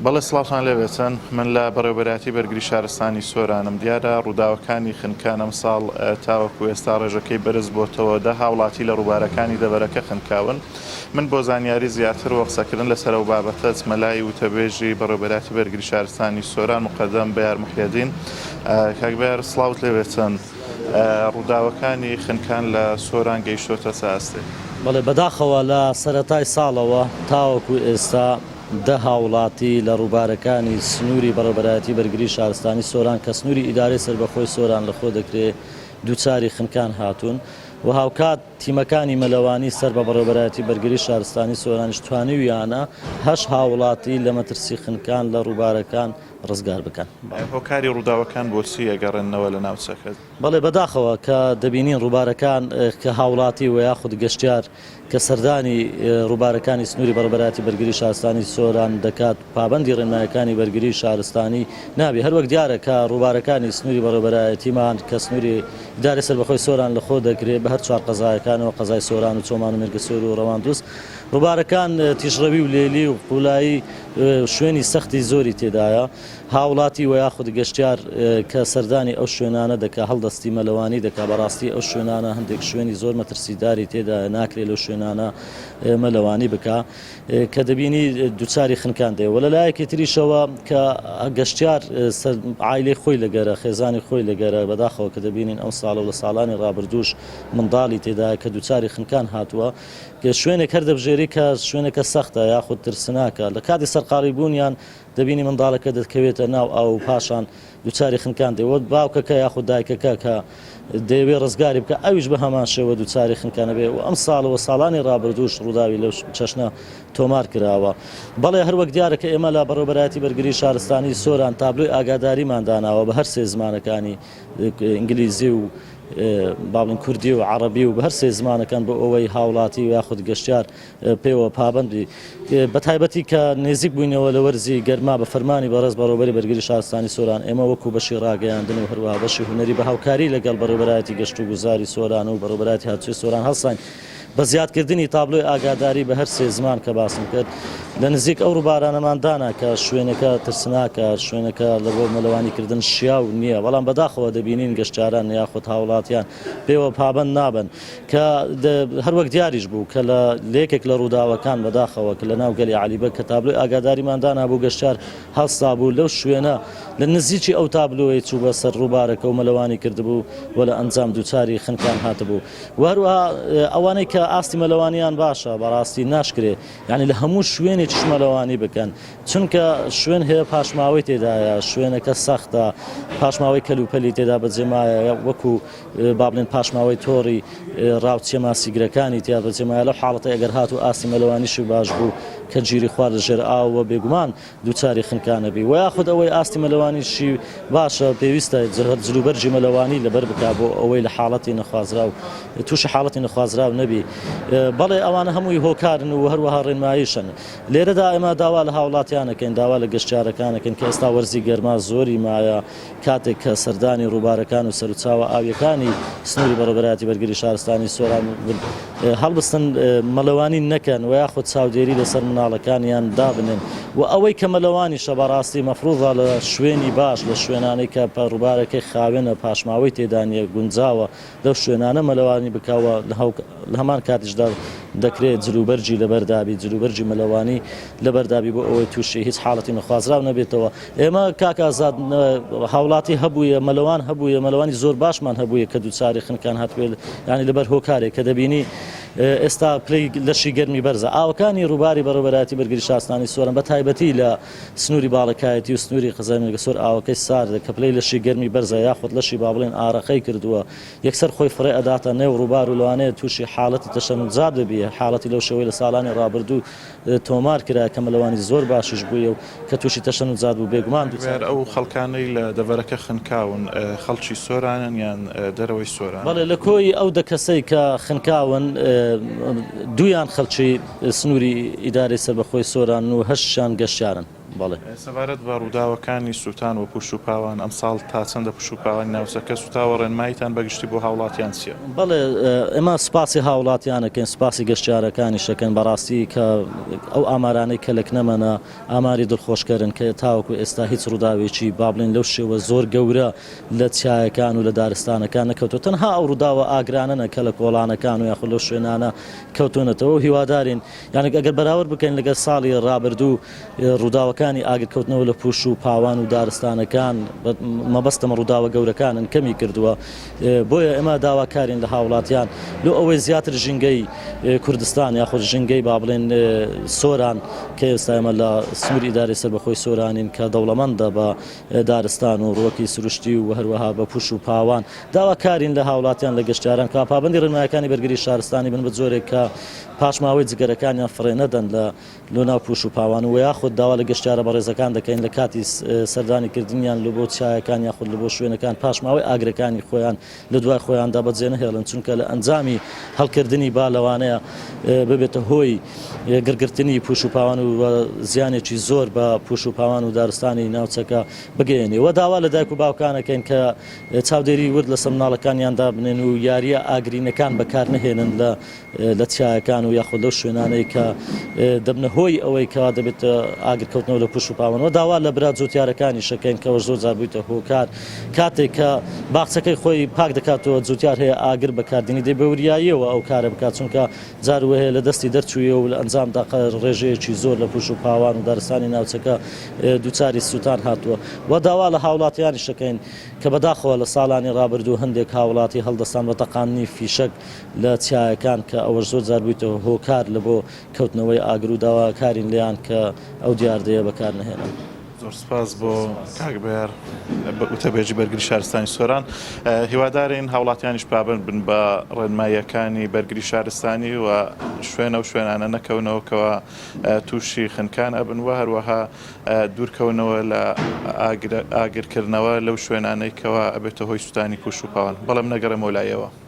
بەڵێ سڵاوتان لێبێتن من لە بەڕێوەبەرایەتی بەرگری شارستانی سۆرانم دیارە ڕووداوەکانی خنکان ئەمساڵ تاوەکو ئێستا ڕێژەکەی بەرز بۆتەوە دە هاوڵاتی لە ڕووبارەکانی دەڤەرەکە خنکاون من بۆ زانیاری زیاتر و قسەکردن لەسەر ئەو بابەتە چمە لای وتەبێژی بەڕێوەبەرایەتی بەرگری شارستانی سۆران مقەدەم بەیار محیەدین کاک بەیار سڵاوت لێبێتن ڕووداوەکانی خنکان لە سۆران گەیشتۆتە چ ئاستێک؟ بەڵێ بەداخەوە لە سەرەتای ساڵەوە تاوەکو ئێستا دە هاوڵاتی لە ڕووبارەکانی سنووری بەڕێوەبەرایەتی بەرگری شارستانی سۆران کە سنووری ئیدارەی سەربەخۆی سۆران لەخۆ دەکرێ دووچاری خنکان هاتوون و هاوکات تیمەکانی مەلەوانی سەر بە بەڕێوەبەرایەتی بەرگری شارستانی سۆرانیش توانیویانە هەشت هاوڵاتی لە مەترسی خنکان لە ڕووبارەکان ڕزگار بکەن. هۆکاری ڕووداوەکان بۆچی ئەگەڕێننەوە لە ناوچەکە؟ بەڵێ بەداخەوە کە دەبینین ڕووبارەکان کە هاوڵاتی و یاخود گەشتیار کە سەردانی ڕووبارەکانی سنووری بەڕێوەبەرایەتی بەرگری شارستانی سۆران دەکات پابەندی ڕێنمایەکانی بەرگری شارستانی نابێ هەروەک دیارە کە ڕووبارەکانی سنووری بەڕێوەبەرایەتیمان کە سنووری ئیدارەی سەربەخۆی سۆران لەخۆ دەگرێ بە هەر چوار قەزایەکانەوە قەزای سۆران و چۆمان و مێرگەسۆر و ڕەواندوز ڕووبارەکان تیژڕەوی و لێلی و قوولایی شوێنی سەختی زۆری تێدایە هاوڵاتی وە یاخود گەشتیار کە سەردانی ئەو شوێنانە دەکا هەڵدەستی مەلەوانی دەکا بەڕاستی ئەو شوێنانە هەندێک شوێنی زۆر مەترسیداری تێدایە ناکرێ لەو شوێنانە مەلەوانی بکا کە دەبینی دووچاری خنکان دێ وە لە لایەکی تریشەوە کە گەشتیار عایلەی خۆی لەگەرە خێزانی خۆی لەگەرە بەداخەوە کە دەبینین ئەم ساڵە و لە ساڵانی ڕابردووش منداڵی تێدایە کە دووچاری خنکان هاتووە شوێنێک هەر دەبژێری کە شوێنەکە سەختە یاخود ترسناکە لە کاتی سەرقاڵی بوونیان دەبینی منداڵەکە دەکەوێتە ناو ئاو و پاشان دووچاری خنکان دێ وەک باوکەکە یاخود دایکەکە کە دەیەوێ ڕزگاری بکە ئەویش بە هەمان شێوە دووچاری خنکانە بێ و ئەم ساڵ و ساڵانی ڕابردووش ڕووداوی لەو چەشنە تۆمار کراوە. بەڵێ هەروەک دیارە کە ئێمە لە بەڕێوەبەرایەتی بەرگری شارستانی سۆران تابلۆی ئاگاداریمان داناوە بە هەر سێ زمانەکانی ئینگلیزی و با بڵێین کوردی و عەڕەبی و بە هەر سێ زمانەکان بۆ ئەوەی هاوڵاتی و یاخود گەشتیار پێوە پابەند بی بە تایبەتی کە نێزیک بووینەوە لە وەرزی گەرما بە فەرمانی بەڕێز بەڕێوەبەری بەرگری شارستانی سۆران ئێمە وەکو بەشی ڕاگەیاندن و هەروەها بەشی هونەری بە هاوکاری لەگەڵ بەڕێوەبەرایەتی گەشت و گوزاری سۆران و بەڕێوەبەرایەتی هاتوچۆی سۆران هەڵساین بە زیادکردنی تابلۆی ئاگاداری بە هەر سێ زمان کە باسم کرد لە نزیک ئەو ڕووبارانەمان دانا کە شوێنەکە ترسناکە شوێنەکە لە بۆ مەلەوانی کردن شیاو نییە بەڵام بەداخەوە دەبینین گەشتیاران یاخود هاوڵاتیان پێوە پابەند نابن کە هەروەک دیاریش بوو کە لە یەکێک لە ڕووداوەکان بەداخەوە کە لە ناو گەلی عەلی بەگ کە تابلۆی ئاگاداریمان دانابوو گەشتیار هەڵسابوو لەو شوێنە لە نزیکی ئەو تابلۆیەی چوو بە سەر ڕووبارەکە و مەلەوانی کردبوو و لە ئەنجام دووچاری خنکان هاتبوو و هەروەها ئەوانەی کە ئاستی مەلەوانیان باشە بەڕاستی ناشکرێ یانی لە هەموو شوێنێکیش مەلەوانی بکەن چونکە شوێن هەیە پاشماوەی تێدایە شوێنەکە سەختە پاشماوەی کەلوپەلی تێدا بەجێمایە وەکو با بڵێن پاشماوەی تۆڕی ڕاوچیە ماسیگرەکانی تیا بەجێمایە لەو حاڵەتەی ئەگەر هاتوو ئاستی مەلەوانیشی باش بوو کە گیری خوارد لە ژێر ئاو و بێگومان دووچاری خنکانە بی وە یاخود ئەوەی ئاستی مەلەوانیشی باشە پێویستە جلوبەرگی مەلەوانی لەبەر بکا بۆ ئەوەی لە حاڵەتی نەخوازراو تووشی حاڵەتی نەخوازراو نەبی بەڵێ ئەوانە هەمووی هۆکارن و هەروەها ڕێنماییشن لێرەدا ئێمە داوا لە هاوڵاتیانەکەین داوا لە گەشتیارەکانەکەین کە ئێستا وەرزی گەرما زۆری مایە کاتێک کە سەردانی ڕووبارەکان و سەروچاوە ئاوییەکانی سنووری بەڕێوەبەرایەتی بەرگری شارستانی سۆران هەڵبستن مەلەوانی نەکەن و یاخود چاودێری لەسەر مناڵەکانیان دابنێن و ئەوەی کە مەلەوانیشە بەڕاستی مەفروزە لە شوێنی باش لە شوێنانەی کە ڕووبارەکەی خاوێنە پاشماوەی تێدا نییە گونجاوە لەو شوێنانە مەلەوانی بکا و لە هەمان کاتیشدا دەکرێت جلوبەرگی لەبەردابی جلوبەرگی مەلەوانی لەبەردابی بۆ ئەوەی تووشی هیچ حاڵەتی نەخوازراو نەبێتەوە ئێمە کاک ئازاد هاوڵاتی هەبوویە مەلەوان هەبوویە مەلەوانی زۆر باشمان هەبوویە کە دووچاری خنکان هاتبێت یانی لەبەر هۆکارێک کە دەبینی ئێستا پلەی لەشی گەرمی بەرزە ئاوەکانی ڕووباری بەڕێوەبەرایەتی بەرگری شارستانی سۆران بە تایبەتی لە سنووری باڵەکایەتی و سنووری قەزای مێرگەسۆر ئاوەکەی ساردە کە پلەی لەشی گەرمی بەرزە یاخود لەشی با بڵێین ئارەقەی کردووە یەکسەر خۆی فڕێ ئەداتە نێو ڕووبار و لەوانەیە تووشی حاڵەتی تەشەنوجات ببی حاڵەتی لەو شێوەی لە ساڵانی ڕابردوو تۆمار کرا کە مەلەوانی زۆر باشیش بوویە و کە تووشی تەشەنوجات بوو بێگومان دووچار. ئەو خەڵکانەی لە دەڤەرەکە خنکاون خەڵکی سۆرانن یان دەرەوەی سۆرانن؟ بەڵێ لە کۆی ئەو دە کەسەی کە خنکاون دوویان خەڵکی سنووری ئیدارەی سەربەخۆی سۆرانن و هەشتیان گەشتیارن. بەڵێ. سەبارەت بە ڕووداوەکانی سووتان و پوش و پاوان، ئەمساڵ تا چەندە پوش و پاوانی ناوچەکە سووتاوە، ڕێنماییتان بە گشتی بۆ هاوڵاتیان چییە؟ بەڵێ ئێمە سوپاسی هاوڵاتیان ئەکەین، سوپاسی گەشتیارەکانیش ئەکەین، بەڕاستی کە ئەو ئامارانەی کە لە کنەمەنە ئاماری دڵخۆشکەرن کە تاوەکو ئێستا هیچ ڕووداوێکی با بڵێین لەو شێوە زۆر گەورە لە چیایەکان و لە دارستانەکان نەکەوتووە، تەنها ئەو ڕووداوە ئاگرانەنە کە لە کۆڵانەکان و یاخود لەو شوێنانە کەوتوونەتەوە و هیوادارین یانی ئەگەر بەراورد بکەین لەگەڵ ساڵی ڕابردوو ڕووداوەکانی ئاگرکەوتنەوە لە پوش و پاوان و دارستانەکان مەبەستم ڕووداوە گەورەکانن کەمی کردووە بۆیە ئێمە داواکارین لە هاوڵاتیان لۆ ئەوەی زیاتر ژینگەی کوردستان یاخود ژینگەی با بڵێن سۆران کە ئێستا ئێمە لە سنوور ئیدارەی سەربەخۆی سۆرانین کە دەوڵەمەندە بە دارستان و ڕووەکی سروشتی و هەروەها بە پوش و پاوان داواکارین لە هاوڵاتیان لە گەشتیاران کە پابەندی ڕێنمایەکانی بەرگری شارستانی بن بە جۆرێک کە پاشماوەی جگەرەکانیان فڕێ نەدەن لە لۆ ناو پوش و پاوان و یاخود داوا لە گەشتیارە بەڕێزەکان دەکەین لە کاتی سەردانی کردنیان لە بۆ چیایەکان یاخود لە بۆ شوێنەکان پاشماوەی ئاگرەکانی خۆیان لە دوای خۆیاندا بەجێ نەهێڵن چونکە لە ئەنجامی هەڵکردنی با لەوانەیە ببێتە هۆی گڕگرتنی پوش و پاوان و زیانێکی زۆر بە پوش و پاوان و دارستانی ناوچەکە بگەیەنێ و داوا لە دایک و باوکانەکەین کە چاودێری ورد لەسەر مناڵەکانیان دابنێن و یارییە ئاگرینەکان بەکار نەهێنن لە لە چیایەکان و یاخود لەو شوێنانەی کە دەبنە هۆی ئەوەی کەوا دەبێت ئاگرکەوتنەوە لە پوش و پاوەنەوە داوا لە برا جوتیارەکانی شەکەین کەەوە زۆر جار بوویتە هۆکار کاتێک کە باخچەکەی خۆی پاک دەکاتەوە جوتیار هەیە ئاگر بەکاردێنی دەی بە وریاییەوە ئەو کارە بکات چونکە جار وەیە لە دەستی دەرچوویە و لە ئەنجامدا ڕێژەیەکی زۆر لە پوش و پاوان و دارستانی ناوچەکە دووچاری سووتان هاتووە و داوا لە هاوڵاتیانیش دەکەین کە بەداخەوە لە ساڵانی ڕابردوو هەندێک هاوڵاتی هەڵدەستان بە تەقاندنی فیشەک لە چیایەکان کە ئەوەش زۆر جار بوویتە هۆکار لە بۆ کەوتنەوەی ئاگر و داواکارین لێیان کە ئەو دیاردەیە بەکار نەهێنن. زۆر سوپاس بۆ کاک بەیار وتەبێژی بەرگری شارستانی سۆران. هیوادارین هاوڵاتیانیش پابەند بن بە ڕێنماییەکانی بەرگری شارستانی و شوێن ئەو شوێنانە نەکەونەوە کەوا تووشی خنکان ئەبن و هەروەها دوورکەونەوە لە ئاگرکردنەوە لەو شوێنانەی کەوا ئەبێتە هۆی سوتانی پوش و پاوان. بەڵێ من ئەگەڕێمەوە لای ئێوە.